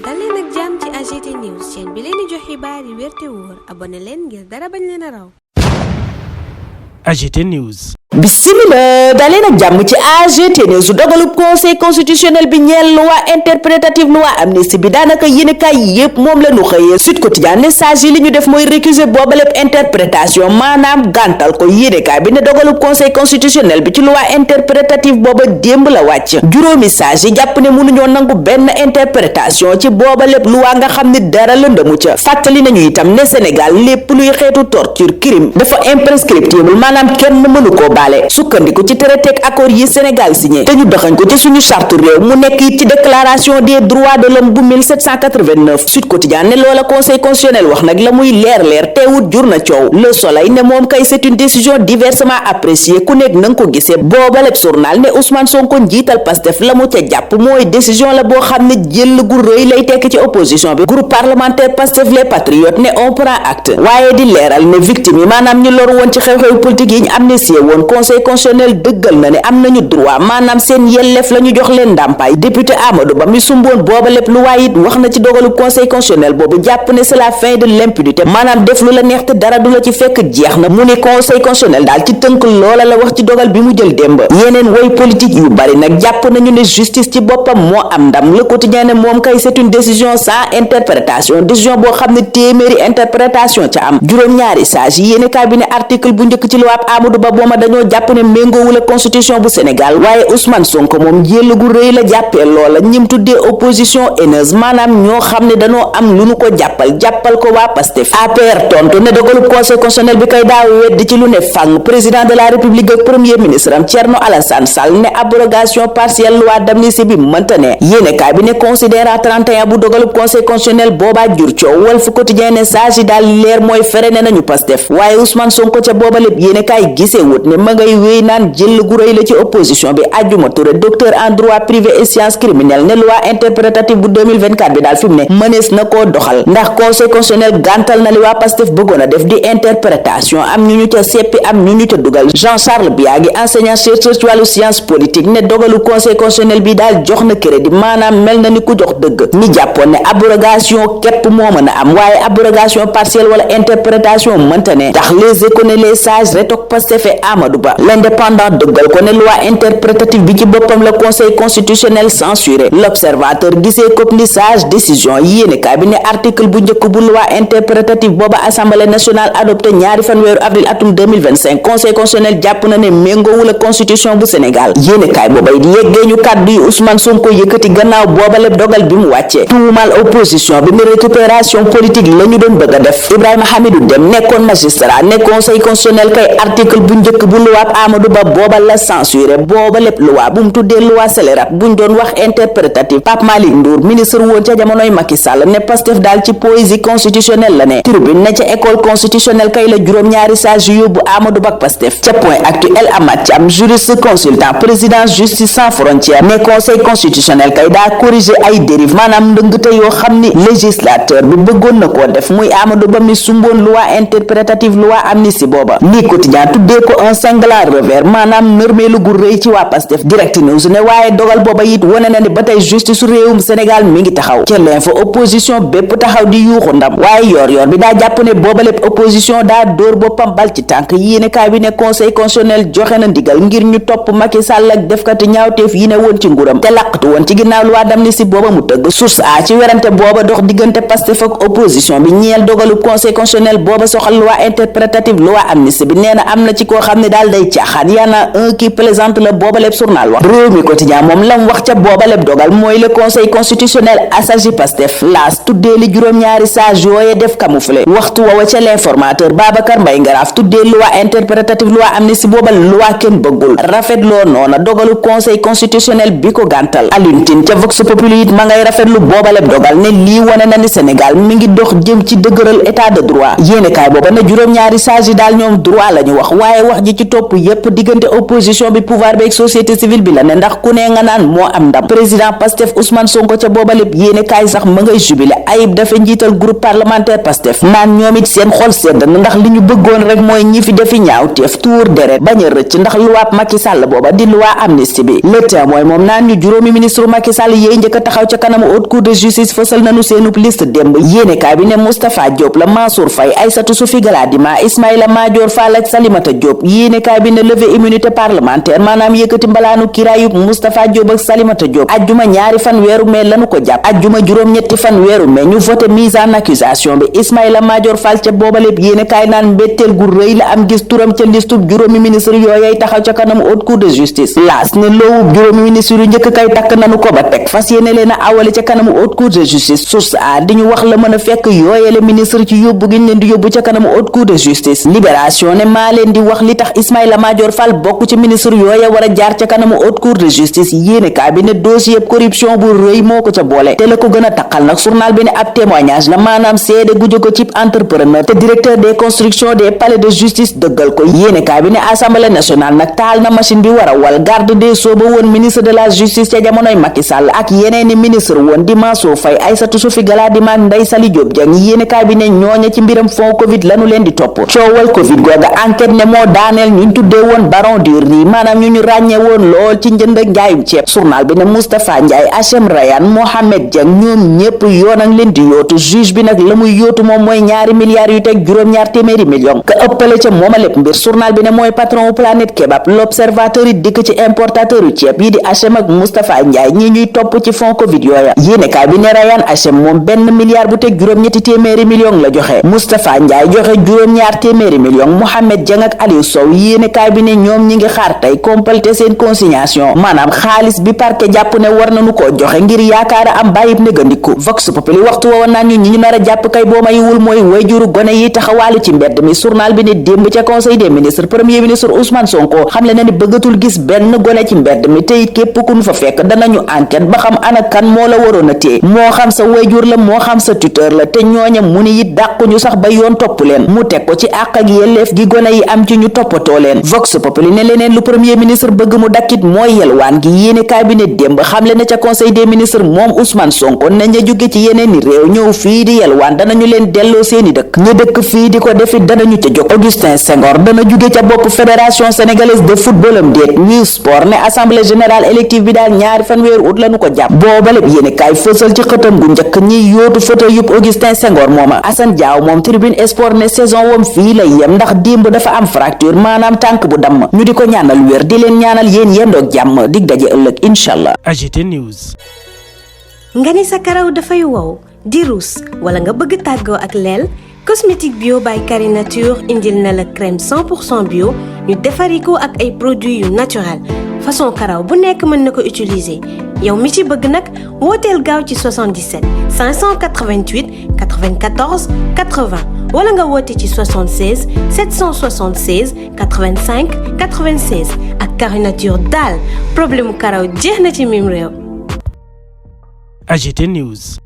dal leen ak jàmm ci AGT News chaîne bi leen di jox xibaar yi wér te wóor abonné leen ngir dara bañ leen a raw. AGT News. Bismillah daleen ak jàmm ci AGT News dogalub conseil constitutionnel bi ñeel loi interprétative loi amnistie bi daanaka yéenekaay yépp moom la ñu xëyee Sud Quotidien ne sage yi li ñu def mooy récuser booba lépp interprétation maanaam gàntal ko yéenekaay bi ne dogalub conseil constitutionnel bi ci loi interprétative booba démb la wàcc juróomi sage yi jàpp ne mënuñoo nangu benn interprétation ci booba lépp loi nga xam ne dara lëndëmu ca fàttali nañu itam ne Sénégal lépp luy xeetu torture crime dafa imprescriptible maanaam kenn mënu koo sukkandiku ci traité ak accord yi Sénégal signé te ñu doxañ ko ci suñu charte réew mu nekk it ci déclaration des droits de l'homme bu 1789 Sud Quotidien ne loola conseil constitutionnel wax nag la muy leer teewut jur na coow Le Soleil ne moom kay c'est une décision diversement appréciée ku nekk na nga ko gisee booba lépp journal ne Ousmane Sonko njiital Pastef la mu ca jàpp mooy décision la boo xam ne jël gu rëy lay tekk ci opposition bi groupe parlementaire Pastef les patriotes ne on prend acte waaye di leeral ne victime yi maanaam ñu loru woon ci xew-xew politique yi ñu amnistie woon conseil constitutionnel dëggal na ne am nañu droit maanaam seen yelleef la ñu jox leen ndàmpaay député Amadou Ba mi sumboon booba lépp lu waaye it wax na ci dogalu conseil constitutionnel boobu jàpp ne c'est la fin de l'impunité maanaam def lu la neex te dara du la ci fekk jeex na mu ne conseil constitutionnel daal ci tënk loola la wax ci dogal bi mu jël démb yeneen woy politique yu bari nag jàpp nañu ne justice ci boppam moo am ndam Le Quotidien ne moom kay c'est une décision sans interprétation décision boo xam ne téeméeri interprétation ca am juróom-ñaari sage yi yéene kaay bi ne article bu njëkk ci loi Amadou Ba booma dañoo jàpp ne méngoowul ak constitution bu Sénégal waaye Ousmane Sonko moom jël gu rëy la jàppee loola ñim tuddee opposition haineuse maanaam ñoo xam ne dañoo am lu nu ko jàppal ko waa Pastef APR tontu ne dogalub conseil constitutionnel bi kay daaw weddi ci lu ne fang président de la république ak premier ministre am Thierno Alassane Sall ne abrogation partielle loi d'amnistie bi mënta ne yéenekaay bi ne considérant 31 bu dogalub conseil constitutionnel boobaa jur coow Walf Quotidien ne sage yi daal leer mooy fere ne nañu Pastef waaye Ousmane Sonko ca booba lépp yéenekaay gisee wut ne ma ngay wéy naan jël gu rëy la ci opposition bi Adjuma Touré docteur en droit privé et sciences criminelles ne loi interprétative bu 2024 bi daal fi mu ne mënees na koo doxal ndax conseil constitutionnel gàntal na li waa Pastef bëggoon a def di interprétation am ñu ca seppi am ñu ca dugal Jean-Charles Biagui enseignant chercheur ci wàllu science politique ne dogalu conseil constitutionnel bi daal jox na crédit maanaam mel na ni ku jox dëgg ñi jàppoon ne abrogation képp moo mën a am waaye abrogation partielle wala interprétation mënta ne tax les Échos ne les sages rétoquent Pastef et Amadou Ba l'indépendant dëggal ko ne loi interprétative bi ci boppam la conseil constitutionnel censuré l'observateur gisee ko ni sage décision yéenekaay bi ne article bu njëkk bu loi interprétative booba assemblée nationale adopté ñaari fan weeru avril atum 2025 conseil constitutionnel jàpp na ne méngoowul ak constitution bu Sénégal yéenekaay boobay di yeggee ñu kàddu yi Ousmane Sonko yëkkati gannaaw booba lépp dogal bi mu wàccee tuumal opposition bi ne récupération politique la ñu doon bëgg a def Ibrahima Hamidou Dème nekkoon magistrat ne conseil constitutionnel kay article bu njëkk bu loi Amadou Ba booba la censuré booba lépp loi bu mu tuddee loi scélérate buñ doon wax interprétative Pape Malick Ndour ministre woon ca jamonoy Macky Sall ne Pastef daal ci poésie constitutionnelle la ne tribune ne ca école constitutionnelle kay la juróom-ñaari sage yóbbu Amadou Ba ak Pastef ca point actuel Amath Thiam juriste consultant président justice sans frontières ne conseil constitutionnel kay daa corriger ay dérive maanaam ndëngte yoo xam ni législateur bi bëggoon na koo def muy Amadou Ba mi sumboon loi interprétative loi amnistie booba lii quotidien tuddee ko un cinglant revers maanaam nërmeelu gu rëy ci waa Pastef Direct News ne waaye dogal booba it wane na ni ba tey justice su réewum Sénégal mi ngi taxaw ca l'info opposition bépp taxaw di yuuxu ndam waaye yor bi daa jàpp ne booba lépp opposition daa dóor boppam bal ci tànk yéenekaay bi ne conseil constitutionnel joxe na ndigal ngir ñu topp Macky Sall ak defkati ñaawteef yi ne woon ci nguuram te laqatu woon ci ginnaaw loi d'amnistie booba mu tëgg source a ci werante booba dox diggante Pastef ak opposition bi ñeel dogalu conseil constitutionnel booba soxal loi interprétative loi amnistie bi nee na am na ci koo xam ne daal day caaxaan yaana un qui plaisante la booba lépp journal wax réew mi quotidien moom lam wax ca booba lépp dogal mooy le conseil constitutionnel assagi Pastef laas tuddee li juróom-ñaari sage yooye def camouflé waxtu woowa ca l'informateur Babacar Mbaye Ngaraaf tuddee loi interprétative loi amnistie booba loi kenn bëggul rafetloo noona dogalu conseil constitutionnel bi ko gàntal Alioune Tine ca Vox Populi it ma ngay rafetlu booba lépp dogal ne lii wane na ni Sénégal mi ngi dox jëm ci dëgëral état de droit yéenekaay booba na juróom-ñaari sage yi daal ñoom droit la ñu wax waaye wax ji ci topp yépp diggante opposition bi pouvoir bi ak société civile bi la ne ndax ku ne nga naan moo am ndam président Pastef Ousmane Sonko ca booba lépp yéene kaay sax ma ngay jubile Ayib Daffé njiital groupe parlementaire Pastef naan ñoom it seen xol sedd na ndax li ñu bëggoon rek mooy ñi fi defi ñaawteef tuur deret bañ a rëcc ndax luwaab Macky Sall booba di loi amnistie bi le témoin moom naan ñu juróomi ministre Macky Sall yéey njëkk a taxaw ca kanamu haute cour de justice fësal nañu seenub liste démb yéene kaay bi ne Moustapha Diop la Mansour Faye Aïssatou Sophie Gladima Ismaïla Madior Fall ak Salimata Diop yéene kaay bi ne levée immunité parlementaire maanaam yëkkati mbalaanu kiraayub Moustapha Diop ak Salimata Diop ajjuma ñaari fan weeru mai lanu ko jàpp ajjuma juróom-ñetti fan weeru mai ñu voté mise en accusation bi Ismaïla Madior Fall ca boobalépp yéene kaay naan mbetteel gu rëy la am gis turam ca listub juróomi ministre yooyay taxaw ca kanam haute cour de justice laas ne loowub juróomi ministre yu njëkk kay takk nanu ko ba teg fas yéene leen a awale ca kanamu haute cour de justice source a di ñu wax la mën a fekk yooyale ministre ci yóbbu giñ leen di yóbbu ca kanamu haute cour de justice libération ne maa leen di wax li tax Ismaïla Madior Fall bokk ci ministre yooya war a jaar ca kanamu haute cour de justice yéene kaay bi ne dossier corruption bu rëy moo ko ca boole te la ko gën a taqal nag journal bi ne ab témoignage la maanaam seede gu jóge ci entrepreneur te directeur des constructions des palais de justice dëggal ko yéene kaay bi ne assemblée nationale nag taal na machine bi war a wal garde des sceaux ba woon ministre de la justice ca jamonoy Macky Sall ak yeneeni ministre woon di Mansour Faye Aïssatou Sophie Gladima ak Ndeye Saly Diop Dieng yéene kaay bi ne ñooña ci mbiram fond covid lanu leen di topp coowal covid googa enquête ne moo daaneel ñu tuddee woon baron du riz maanaam ñu ràññee woon lool ci njënd ak njaayum ceeb journal bi ne Moustapha Ndiaye Hachem Rayane Mohamed Dieng ñoom ñépp yoon ak leen di yootu juge bi nag la muy yootu moom mooy ñaari milliards yu teg juróom-ñaar téeméeri millions ka ëppale ca mooma lépp mbir journal bi ne mooy patron u Planète Kebab l'observateur yi dikk ci importateur yu ceeb yi di Hachem ak Moustapha Ndiaye ñi ñuy topp ci fond covid yooya yéenekaay bi ne Rayane Hachem moom benn milliard bu teg juróom-ñetti téeméeri millions la joxe Moustapha Ndiaye joxe juróom-ñaar téeméeri millions Mohamed Dieng ak Aliou Sow yéenekaay bi ne ñoom ñi ngi xaar tey compléter seen consignation maanaam xaalis bi parquet jàpp ne war nañu koo joxe ngir yaakaara am bàyyib négandiku Vox Populi waxtu woowa naan ñu ñi nar a jàpp kay boo mayiwul mooy wayjuru gone yi taxawaalu ci mbedd mi journal bi ne démb ca conseil des ministres premier ministre Ousmane Sonko xamle na ni bëggatul gis benn gone ci mbedd mi te it képp ku ñu fa fekk danañu enquête ba xam ana kan moo la waroon a téye moo xam sa wayjur la moo xam sa tuteur la te ñooña mu ni it dàquñu sax ba yoon topp leen mu teg ko ci àq ak yelleef gi gone yi am ci ñu toppatoo leen Vox Populi ne leneen lu premier ministre bëgg mu dakkit mooy yelwaan gi yéene kaay bi ne démb xamle na ca conseil des ministres moom Ousmane Sonko ne ña jóge ci yeneen ni réew ñëw fii di yelwaan danañu leen delloo seeni dëkk ña dëkk fii di ko defit danañu ca jóg Augustin Senghor dana jóge ca bopp fédération sénégalaise de football am déet ñuy sport ne assemblée générale élective bi daal ñaari fan weeru ut lañu ko jàpp boobaleb yéene kaay fësal ci xëtam gu njëkk ñiy yóotu photo yëpp Augustin Senghor mooma Assane Diaw moom tribune sport ne saison wam fii lay yem ndax démb dafa am fracture maanaam tànk bu damm ñu di ko ñaanal wér di leen ñaanal yéen yendoog jàmm dig daje ëllëg inshallah. AGT News. nga ni sa karaw dafay wow di ruus wala nga bëgg tàggoo ak leel cosmétique bio by Carré Nature indil na la crème 100% bio ñu defari ko ak ay produits yu naturel façon karaw bu nekk mën na ko utiliser yow mi ci bëgg nag wooteel gaaw ci 77 588 94 80 wala nga woote ci 76 776 85 96 ak Carré Nature daal problème mu karaw jeex na ci mim réew. AGT News.